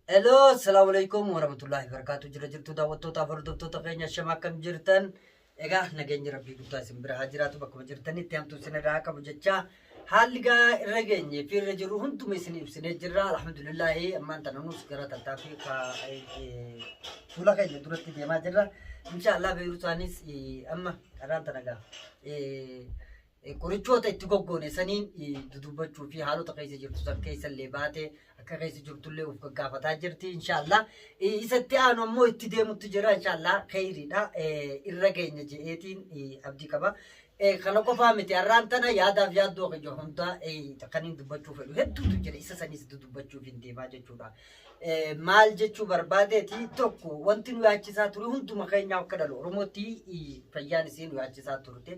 Hello, assalamu alaikum warahmatullahi wabarakatuh. Jira jirtu daawwattootaaf hordoftoota keenya shama akkam jirtan? Egaa nageenyi rabbii guddaa isin bira haa jiraatu bakkuma jirtanitti hamtuu isin irraa haa qabu jecha haalli gaa irra geenye fi irra jirru hunduma isin ibsinee jirra. Alhamdulillahi ammaan tana nus gara tattaaffii fuula keenya duratti deemaa jirra. Inshaallah Beerutaanis amma carraan tana gaa Qorichoota itti goggoone saniin dudubbachuu fi haalota keessa jirtu san keessa illee baate akka keessa jirtullee of gaggaafataa jirti inshaallah. Isa itti aanu ammoo itti deemutti jira inshaallah kheyriidha irra geenya je'eetiin abdii qaba. Kana qofaa miti har'aan tana yaadaaf yaaddoo kiyya hundaa kaniin dubbachuu fedhu hedduutu jira isa sanis dudubbachuuf hin deemaa jechuudha. Maal jechuu barbaadeeti tokko wanti nu yaachisaa ture hunduma keenyaa akka dhala Oromootti fayyaan isii nu yaachisaa turte.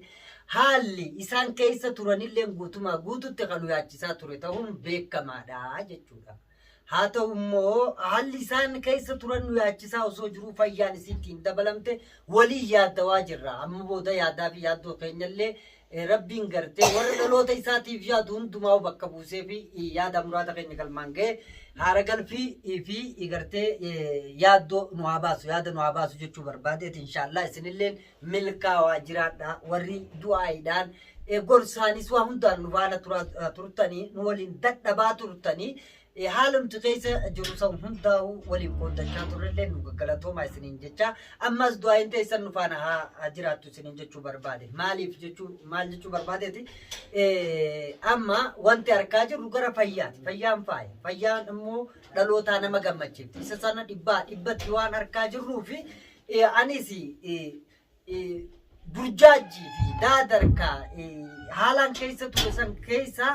Haalli isaan keessa turanillee guutumaa guututti kan nu yaachisaa ture ta'uun beekamaadha jechuudha. Haa ta'u immoo haalli isaan keessa turan nu yaachisaa osoo jiruu fayyaan isiitti hin dabalamte waliin yaaddawaa jirra. Amma booda yaadaa fi yaaddoo keenyallee Rabbiin gartee warra dhaloota isaatiif yaadu hundumaa bakka buusee fi yaada muraada keenya galmaan ga'e haara galfii fi gartee yaaddoo nu haa baasu yaada nu haa baasu jechuu barbaadeeti inshaallah isinilleen milkaawaa jiraadha warri du'aayiidhaan gorsaanis waa hundaan nu faana turtanii nu waliin dadhabaa turtanii Haala nuti keessa jirru san hundaa'uu waliin qooddachaa turrellee nu gaggalatoomaa isiniin jecha ammas du'aayin teessan nu faana haa jiraattu isiniin jechuu barbaade. Maaliif jechuu maal jechuu barbaadeeti amma wanti argaa jirru gara fayyaati. Fayyaan faaya. Fayyaan immoo dhalootaa nama gammachiifti. Isa sana dhibbaa dhibbatti waan argaa jirruu fi anis burjaajjii fi daadarkaa haalaan keessa ture san keessa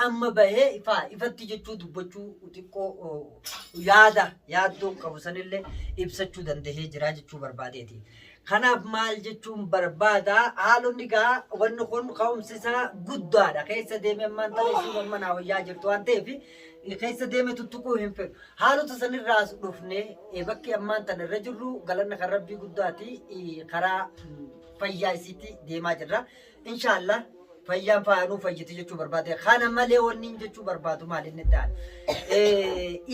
amma bahee ifaa ifatti jechuu dubbachuu xiqqoo yaada yaaddoo qabu sanillee ibsachuu dandahee jira jechuu barbaadeeti. Kanaaf maal jechuun barbaada haalonni gaa wanni kun ka'umsi isaa guddaadha keessa deemee ammaan tana isiin amma naa wayyaa jirtu waan ta'eef keessa deemee tuttuquu hin fedhu. Haalota sanirraa as dhufne bakki ammaan tana irra jirru galanna kan rabbii guddaati karaa fayyaa isiitti deemaa jirra. Inshaallah fayyaan faaya nuu fayyiti jechuu barbaade. Kana malee wanni hin jechuu barbaadu maal inni ta'an.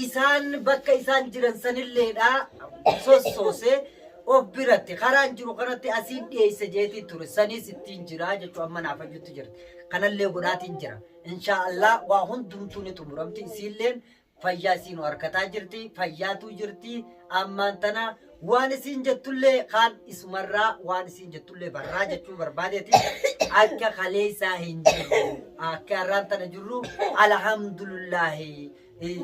Isaan bakka isaan jiran sanilleedha sossoosee of biratti karaan jiru kanatti asiin dhiyeessa jeetiin ture sanis ittiin jira jechuu amma naa fayyutti jirti. Kanallee godhaatiin jira. Inshaallah waa hundumtuu ni xumuramti isiilleen Fayyaa isii nu harkataa jirti, fayyaatuu jirti. Ammaan tana waan isiin jettullee kaan isumarraa waan isiin jettullee barraa jechuu barbaadeeti. Akka kaleessaa hin jirru. Akka har'aan tana jirru alhamdulillahi.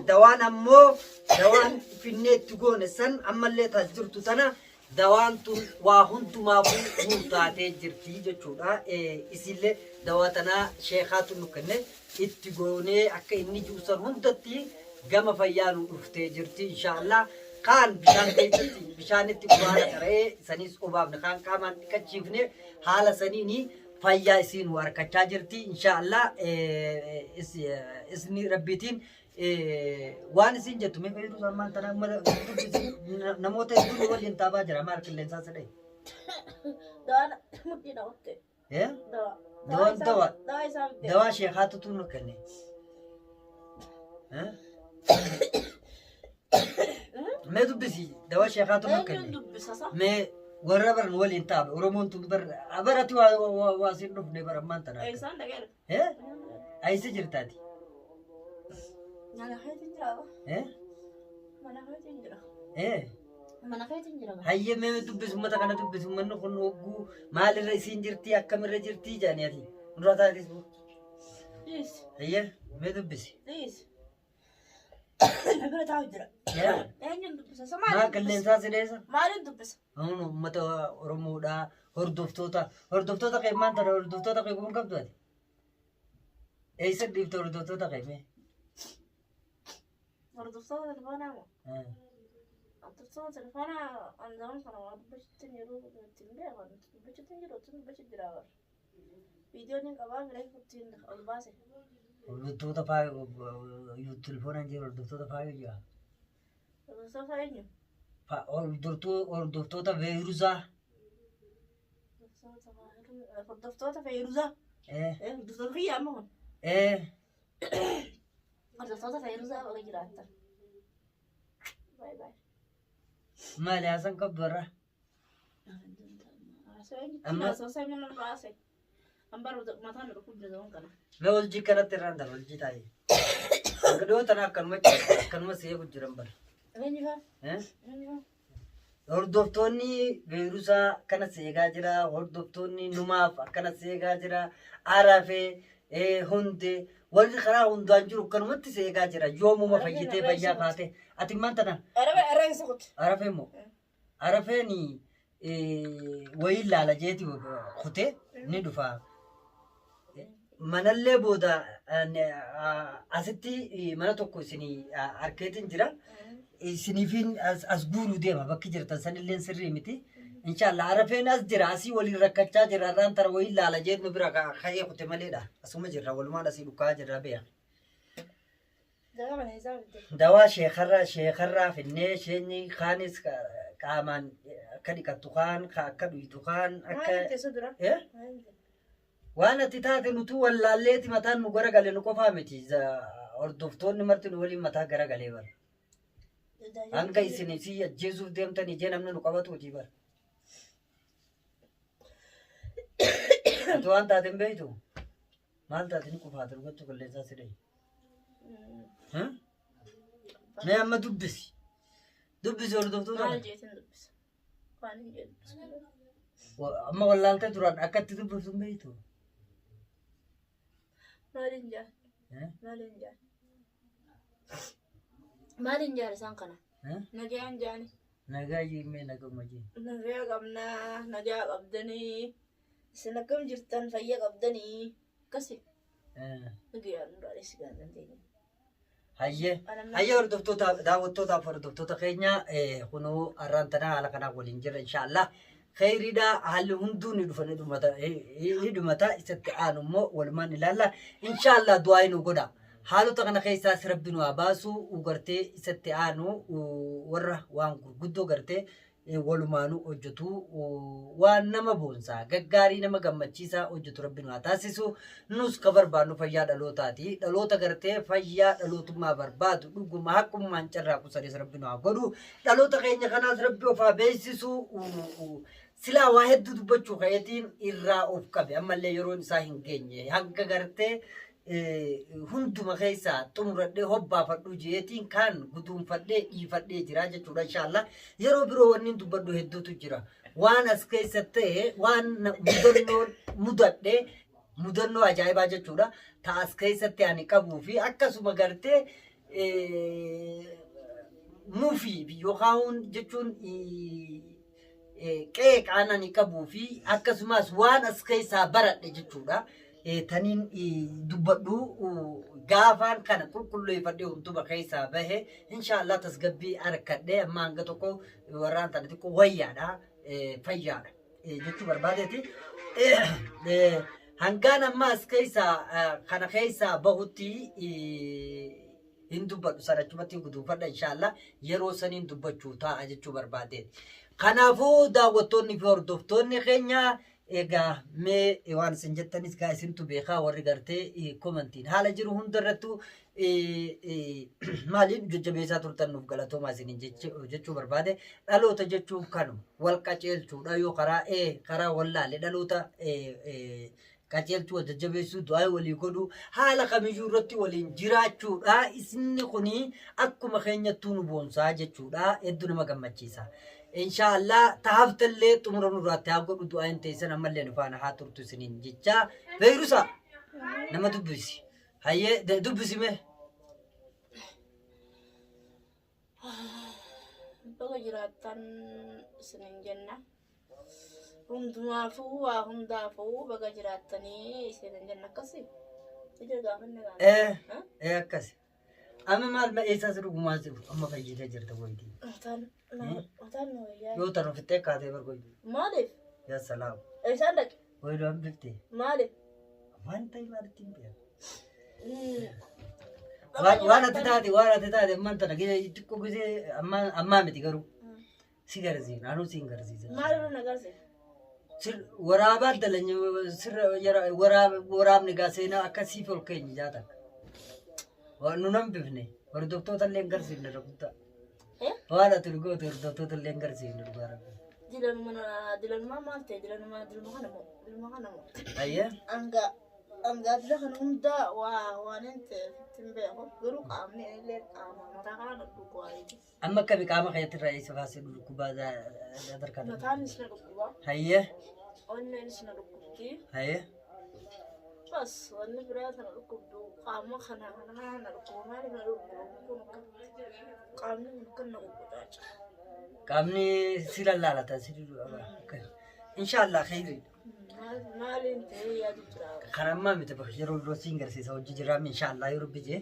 Dawaan ammoo dawaan finnee itti goone san ammallee taas jirtu tana Dawaan tun waa hundumaafuu nuu taatee jirti jechuudha. Isiillee dawaa tanaa sheekaatu nu kenne itti goonee akka inni jiru san hundatti gama fayyaa nu dhuftee jirti inshaallah. Kaan bishaan keessatti bishaanitti quraana qara'ee saniis obaafne kaan qaamaan dhiqachiifne haala saniini fayyaa isii nu harkachaa jirti inshaallah. Isni rabbiitiin Waan isin jettu mee fayyadu ammaan tana dubbisi namoota hedduun waliin taabaa jira maal qilleensaa sadhe. Dawaan mudhii na qotte. Dawaa. Dawaan dawaa. Dawaa isaa bitte. Dawaa sheekaatu tun nu kenne. Mee dubbisi dawaa sheekaatu nu Eenyuun kenne. dubbisa sa? Mee warra baran waliin taabe Oromoon tun bar barati waa waa siin dhufne bara ammaan tana. Eessaan dhaqeera? Eh? Eessa jirtaati? Mana keetiin jira. Eh? Mana keetiin jira. Eh? Mana keetiin jira. Hayyee mee dubbis uummata kana dubbis uummanni kun hogguu maalirra isiin jirtii akkamirra jirtii jedhanii ati nurraa taatis boo. Dhiis. Hayyee mee dubbisi. Dhiis. Na bira taa'u jira. Eh? Eenyuun dubbisa? Sa Maa maaliin dubbisa? qilleensaa si dheessa? Maaliin dubbisa? Kun uummata Oromoodhaa hordoftoota hordoftoota kee maal tana hordoftoota kee kun qabdu ati? Eessa dhiifte hordoftoota kee mee? Hordoftoota telefoonaa moo? Hordoftoota telefoonaa an zaman kana waa dubbachuutti hin jiru ittiin beekan dubbachuutti hin jiru ittiin dubbachuu jira bara. Viidiyoon hin qabaa firee ittiin ol baase. Hordoftoota faayoo telefoonaan jiru hordoftoota faayoo jira. Hordoftoota eenyu? Hordoftoota Feeruzaa. Hordoftoota Feeruzaa. Hordoftoota kiyya amma kun. Hordoftoota Feeruzaa baga jiraattan. Baay'ee baay'ee. Maali haasan qabdu har'a? Amma- Mee waljii kanatti irraan dhala waljii taa'ee. Dhiyoo tana akkanuma akkanuma si eegu jiran bara. Eh? Hordoftoonni Beerusaa akkana si eegaa jira. Hordoftoonni Numaaf akkana si eegaa jira. Arafee, Hundee warri karaa hundaan jiru akkanumatti si eegaa jira. Yoomuma fayyitee fayyaa kaatee. Ati immaan tana Arafee immoo. Arafeen wayii laala jeeti kutee ni dhufa. Manallee booda asitti mana tokko isinii arkeetiin jira. Isiniifiin as guuruu deema bakki jirtan sanillee sirrii miti. Inshaallah Arafeen as jira asii waliin rakkachaa jira irraan tara wayii laala jeet nu bira ka'ee kute maleedha. Asuma jirra walumaan asii dhukkaa jirra beeka. Dawaa sheekarraa sheekarraa finnee sheenyi kaanis qaamaan akka dhiqattu kaan akka dhuydu kaan akka Eh? Waan ati taate nutuu wallaalleeti mataan nu garagale nu qofaa miti. Hordoftoonni marti nu waliin mataa garagalee bara. Hanga isin isii ajjeesuuf deemtan ijee namni nu qabatuuti bara. Ati waan taate hin beektu? Maal taate ni qufaate dhugachuu qilleensaa si dhahe. Mee amma dubbisi. Dubbisi hordoftoota. Maal jeetiin dubbisa? Waan hin jedhu. Amma wallaaltee duraan akka itti dubbiftu hin beektu. Maaliin jaal? Maaliin jaal? Maaliin jaal isaan kana? Nagayaan jaani. Nagaa jiimee naguma jee. Nagaa qabnaa, nagaa qabdanii. Isin akkam jirtan fayya qabdanii. Akkasi. Nagayaan nurraa dheessi gaan dandeenya. Hayyee. Hayyee hordoftoota daawwattootaaf hordoftoota keenya kunoo har'aan tanaa haala kanaan waliin jirra inshaallah. Kheyriidha haalli hunduu ni dhufa ni dhumata ni dhumata isatti aanu immoo walumaan ilaalla inshaallah du'aa nu godha. Haalota kana keessaas rabbi nu haa baasu gartee isatti aanu warra waan gurguddoo gartee walumaanuu hojjetu waan nama boonsaa gaggaarii nama gammachiisaa hojjetu rabbi nu haa taasisu nus ka barbaannu fayyaa dhalootaati dhaloota gartee fayyaa dhalootummaa barbaadu dhuguma haqummaan carraaqu sanis rabbi nu haa godhu dhaloota keenya kanaas rabbi of haa beeksisu silaa waa hedduu dubbachuu ka'eetiin irraa of qabe ammallee yeroon isaa hin geenye hanga gartee hunduma keessaa xumuradhee hobbaafadhu jeetiin kaan guduunfadhee dhiifadhee jira jechuudha inshaallah yeroo biroo wanni dubbadhu hedduutu jira waan as keessa ta'e waan mudannoon mudadhee mudannoo ajaa'ibaa jechuudha ta as keessatti ani qabuu fi akkasuma gartee mufii yookaan jechuun qeeqaan ani qabuu fi akkasumas waan as keessaa baradhe jechuudha. Taniin dubbadhu gaafaan kana qulqulleeffadhee hunduma keessaa bahe inshaallah tasgabbii argadhe amma hanga tokko warraan tana xiqqoo wayyaadha fayyaadha jechuu barbaadeeti. Hangaan amma as keessaa kana keessaa bahutti hin dubbadhu sana achumatti guduunfadha inshaallah yeroo saniin dubbachuu taa'a jechuu barbaadeeti. Kanaafuu daawwattoonni fi hordoftoonni keenya egaa mee waan isin jettanis gaa isintu beekaa warri gartee komantiin haala jiru hundarrattuu maaliin jajjabeessaa turtan nuuf galatoomaa isiniin jechuu barbaade dhaloota jechuun kanuma wal qaceelchuudha yoo karaa karaa wallaale dhaloota qajeelchuu, wal jajjabeessuu, du'aa walii godhuu, haala kamiyyuu irratti waliin jiraachuudha. Isinni kuni akkuma keenyattuu nu boonsaa jechuudha. Hedduu nama gammachiisa. Inshaallah ta haftallee xumura nurraatti haa godhu du'aan teessan ammallee nu faana haa turtu isiniin jecha. Beeyrusa nama dubbisi. Hayyee dubbisi mee. Baga jiraattan isiniin jenna. Hundumaafuu waa hundaafuu baga jiraattanii isiniin jenna akkasii. Ija gaafanne gaana. Ee akkasi. Amma maal eessaas dhugumaa jiru amma fayyitee jirta wayitii. Mataan mataan na wayyaa. Yoo tan ofitti kaatee bargoyyu. Maaliif? Yaa salaam. Eessaan dhaqe? Wayidoo hambifte. Maaliif? Waan ta'e maalitti hin beeku. Waan ati taate waan ati taate ammaan tana gisee xiqqoo gisee ammaa miti garuu si garsiisa anuu si hin garsiisa. Maal irra na garsiisa? Sir waraabaa dalanya sirra waraabni gaa seenaa akka siif ol keenya jaata. Nu nan bifne hordoftoota illee hin garsiifne irra guddaa. Waan ati nu goote hordoftoota illee hin garsiifnu dhugaa rabbi. Dilanuma dilanuma maal ta'e dilanuma diluma kana moo diluma kana moo. Ayyee. Hanga hanga dila kana hunda waa waan hin ta'e hin beeku garuu qaamni illee qaama mataa kana dhukkuba. Amma akkami qaama keetti irraa eessa baasee dhukkubaa sadarkaa? Mataanis na dhukkuba. Hayyee. Onneenis na dhukkubdi. Hayyee. Bas wanni biraa kana dhukkubdu qaama kana kana kana na dhukkuba maaliif na dhukkuba kun akka qaamni kun kan na dhukkuba. Qaamni si lallaalata si Inshaallah khayri. Maaliin ta'ee yaadu jira. Kan ammaa miti bakka yeroo biroo siin garsiisa hojii jiraam inshaallah yoo rabbi jee.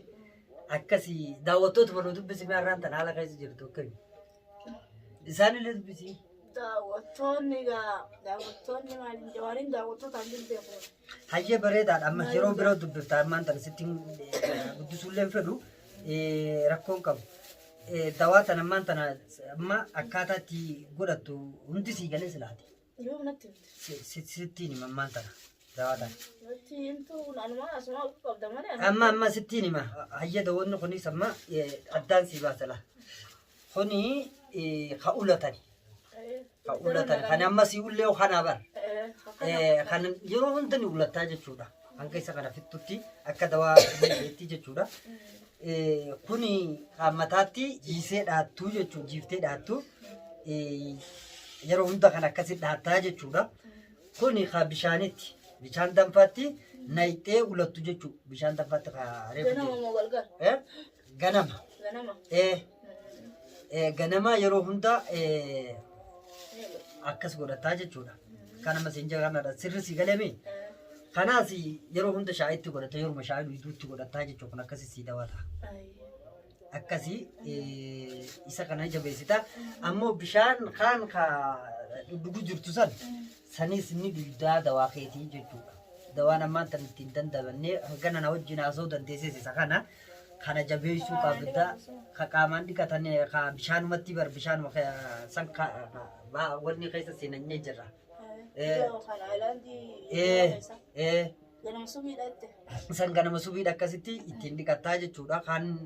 Akkasii daawwattoota baruu dubbisi mee har'aan tan haala keessa jirtu akkami. Isaan illee dubbisi. Daawwattoonni egaa daawwattoonni maaliin jawaaniin daawwattootaan hin beeku. Hayyee bareedaadha amma yeroo biroo dubbifta ammaan tan sitti guddisuullee hin fedhu rakkoon qabu. Dawaa tan ammaan tana amma akkaataa itti godhattu hundi sii galee silaati. Yoom natti himte? Sittiin hima ammaan tana dawaa tana. Natti himtu anuma asuma qabda malee. Amma sittiin hima hayyee dawoonni kunis amma addaan sii baasa laa. Kuni ka ulatani. Ka ulatan kan amma sii ullee kanaa bar. Kan yeroo hunda ni ulattaa jechuudha. Hanga isa kana fixxutti akka dawaa beektii jechuudha. Kuni kan mataatti jiisee dhaattuu jechuudha. Jiiftee dhaattu. Yeroo hunda kan akkasi dhaattaa jechuudha. Kuni kan bishaanitti bishaan danfaatti nayxee ulattu jechuudha. Bishaan danfaatti kan reefu Ganama jedhu. moo galgala? Ganama. Ganama. Ganama yeroo hunda akkas godhataa jechuudha. Kanama siin jira kanadha. Sirri si galeemi. Kanaas yeroo hunda shaayitti godhata yeruma shaayii dhugduutti godhataa jechuudha. Kun akkasii sii dawata. Akkasii isa kana jabeessita. Ammoo bishaan kaan ka dhuguu jirtu san sanis ni dhugdaa dawaa keetii jechuudha. Dawaan ammaan tan ittiin dandamannee hangana na wajjin haasa'uu dandeesses isa kana. Kana jabeessuu qabda. Ka qaamaan dhiqatan ka bishaanumatti bar bishaanuma san wanni keessa seenannee jirra. Ganama subiidha jette. San ganama subiidha akkasitti ittiin dhiqattaa jechuudha. Kan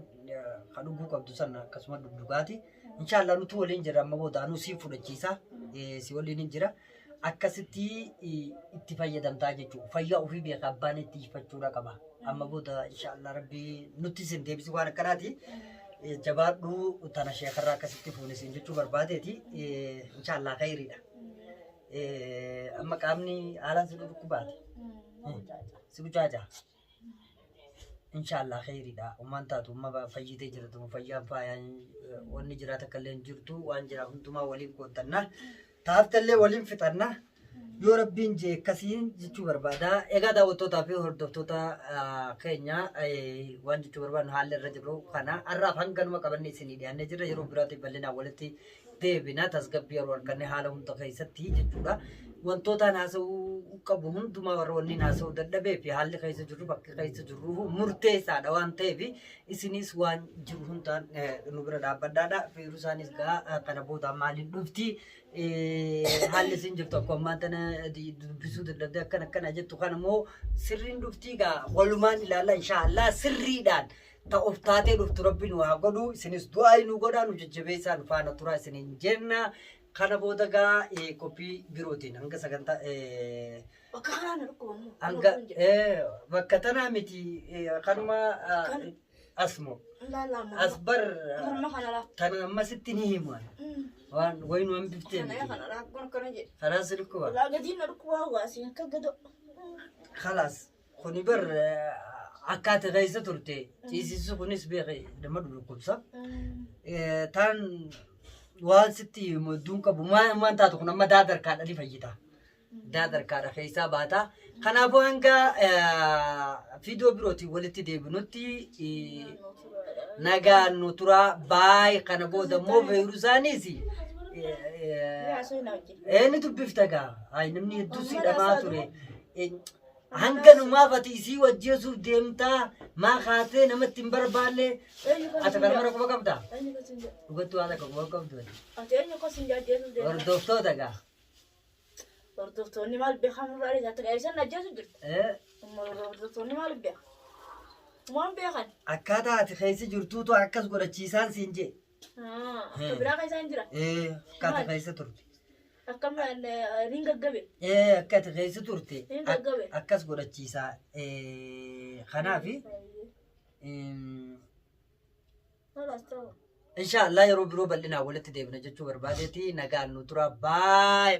kan dhuguu qabdu san akkasuma dhugdhugaati. Inshaallah nutu waliin jira amma booda anuu si fudhachiisa. Si waliin hin jira. Akkasitti itti fayyadamtaa jechuudha. Fayyaa ofii beeka abbaan itti ifachuudha qaba. Amma booda inshaallah rabbi nutti isin deebisi waan akkanaati. Jabaadhuu tana sheekarraa akkasitti fuune isin jechuu barbaadeeti. Inshaallah khayriidha. Amma qaamni haalaan si dhukkubaate. Si gucaaca. Inshaallah khayriidha. Ummaan taatu umma fayyitee jirtu fayyaan faayaan wanni jiraata akka illee hin jirtu waan jira hundumaa waliin qooddanna. Taaftallee waliin fixanna. Yoo rabbiin jee akkasiin jechuu barbaada. Egaa daawwattootaa fi hordoftoota keenya waan jechuu barbaadnu haalli irra jirru kana har'aaf hanganuma qabannee isinii dhiyaannee jirra. Yeroo biraatiif bal'inaan walitti deebina tasgabbii yeroo arganne haala hunda keessatti jechuudha. Wantootaan haasa'uu qabu hundumaa warra wanni haasa'uu dadhabee fi haalli keessa jirru bakki keessa jirru murteessaadha waan ta'eef isinis waan jiru hundaan nu bira dhaabbadhaadha. Fiirusaanis gaa kana booda maaliin dhufti? Haalli isin jirtu akkuma ammaan tana dubbisuu dadhabdee akkana akkana jettu kana immoo sirriin dhuftii gaa walumaan ilaalla inshaallah sirriidhaan ta of taatee dhuftu rabbi nu haa godhu isinis du'aa nu godhaa nu jajjabeessaa nu faana turaa isiniin jenna kana booda gaa qophii birootiin hanga sagantaa Bakka kanaa na dhukkubamu. hanga bakka tanaa miti kanuma asmo Laalaa as bar Morma kana laa. tana ammasitti ni himu waan wayinu hambiftee Kana miti kana laa kun akkana jedhe. karaa si dhukkuba Laa gadiin na dhukkubaa waasiin akka gado. خلاص kuni bar akka ati keessa turte ciisisu kunis beeke nama dhukkubsa. Taan waan sitti himu hedduun qabu maan taatu kun amma daadarkaadha ni fayyita. Daadarkaadha keessaa baata. Kanaafuu hanga viidiyoo birootiin walitti deebinutti nagaan nu turaa baay kana booda immoo feerusaanis ni dubbifta gaa. Ay namni hedduu si dhamaa ture. Hanga numaaf ati isii wajjeesuuf deemtaa maa kaatee namatti hin barbaanne ati kana mara quba qabdaa? Dhugattuu haala quba qabdu. Ati eenyu akkas hin jajjeesuuf deemta? Hordoftoota gaa. Hordoftoonni maal beekan irraa dhiisa? Ati isaan ajjeesu jirta. Hordoftoonni maal beekan? Waan beekan. Akkaataa ati keessa jirtuutu akkas godhachiisaan siin jee. Akka biraa keessa hin jira. Ee, akka ati Maal? keessa turte. Akkam niin gaggabe. Ee, akka ati keessa turte. Hin gaggabe. Akkas godhachiisa. Kanaaf Tolas ta'u. Insha Allah yeroo biroo bal'inaan walitti deebina jechuu barbaadeeti, nagaan nu tura. Baay'ee.